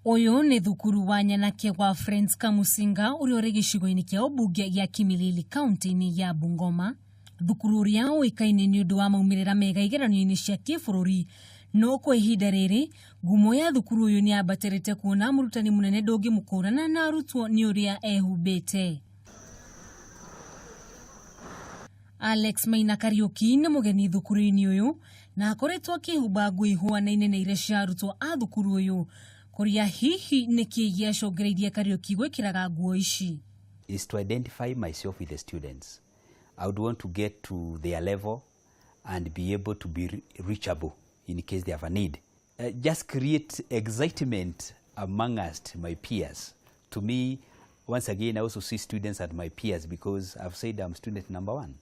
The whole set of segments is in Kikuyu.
Ũyũ nĩ thukuru wa nyanake wa Friends Kamusinga ũrĩa ũrĩ gĩcigo-inĩ kĩa ũmbunge gĩa Kimilili kaunti-inĩ ya Bungoma. Thukuru ũrĩa ũĩkaine nĩ ũndũ wa maumĩrĩra mega igeranio-inĩ cia kĩbũrũri. No kwa ihinda rĩrĩ, ngumo ya thukuru ũyũ nĩ yambatĩrĩte kuona mũrutani mũnene ndũngĩmũkũrana na arutwo nĩ ũrĩa ehumbĩte. Alex Maina Kariũki nĩ mũgeni thukuru-inĩ ũyũ na akoretwo akĩhumba nguo ihuanaine na iria cia arutwo a thukuru ũyũ kũrĩa hihi nĩkĩ gĩacũngĩrĩirie Kariũki gwĩkĩraga nguo ici. Is to identify myself with the students. I would want to get to their level and be able to be reachable in case they have a need. Just create excitement amongst my peers. To me, once again, I also see students as my peers because I've said I'm student number one.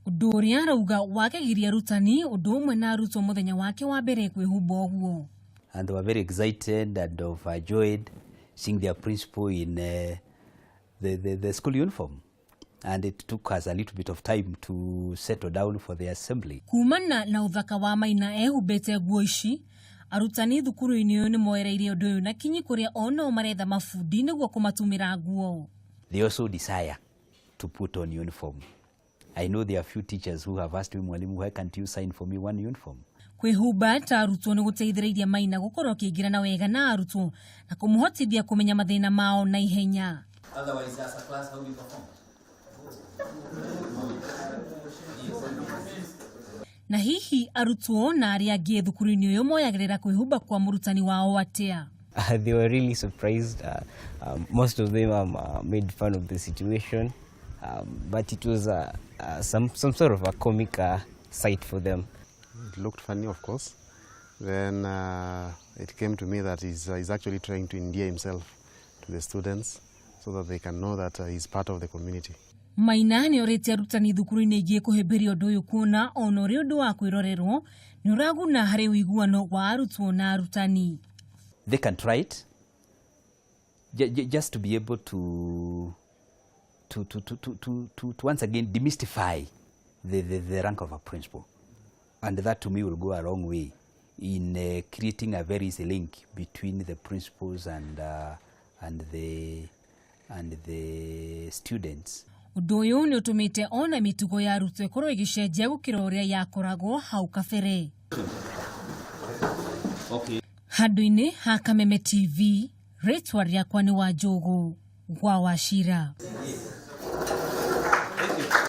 Ũndũ ũrĩa arauga wagegirie arutani ũndũ ũmwe na arutwo mũthenya wake wa mbere kwĩhumba ũguo. And they were very excited and overjoyed seeing their principal in the school uniform. And it took us a little bit of time to settle down for the assembly. Kumana na ũthaka wa Maina ehumbĩte nguo ici, arutani thukuru-inĩ ũyũ nĩ moereire ũndũ ũyũ na kinyi kũrĩa onao maretha mabundi nĩguo kũmatumĩra nguo. They also desire to put on uniform. I know there are few teachers who have asked me, "Mwalimu, why can't you sign for me one uniform?" Kwĩhumba ta arutwo nĩ gũteithĩrĩirie Maina gũkorwo akĩingĩrana wega na arutwo na kũmũhotithia kũmenya mathĩna mao na ihenya. Otherwise, as a class, how we perform? Na hihi arutwo na arĩa angĩ thukuru-inĩ ũyũ moyagĩrĩra kwĩhumba kwa mũrutani wao atĩa? They were really surprised. Most of them made fun of the situation, but it was some sort of a comic sight for them. It looked funny, of course. Then it came to me that he's actually trying to endear himself to the students so that they can know that he's part of the community. Maina nĩ orĩtie arutani thukuru-inĩ ingĩ kũhĩmbĩria ũndũ ũyũ kuona ona ũrĩ ũndũ wa kwĩrorerwo nĩ ũraguna harĩ ũiguano wa arutwo na arutani. They can try it just to be able to once again demystify the rank of a principal. And that to me will go a long way in creating a very easy link between the principals and the students. Ũndũ ũyũ nĩ ũtũmĩte ona mĩtugo ya arutwo ĩkorwo ĩgĩcenjia gũkĩra ũrĩa yakoragwo hau kabere. Handũ-inĩ ha Kameme TV, rĩtwa rĩakwa nĩ Wanjũgũ gwa Wachira.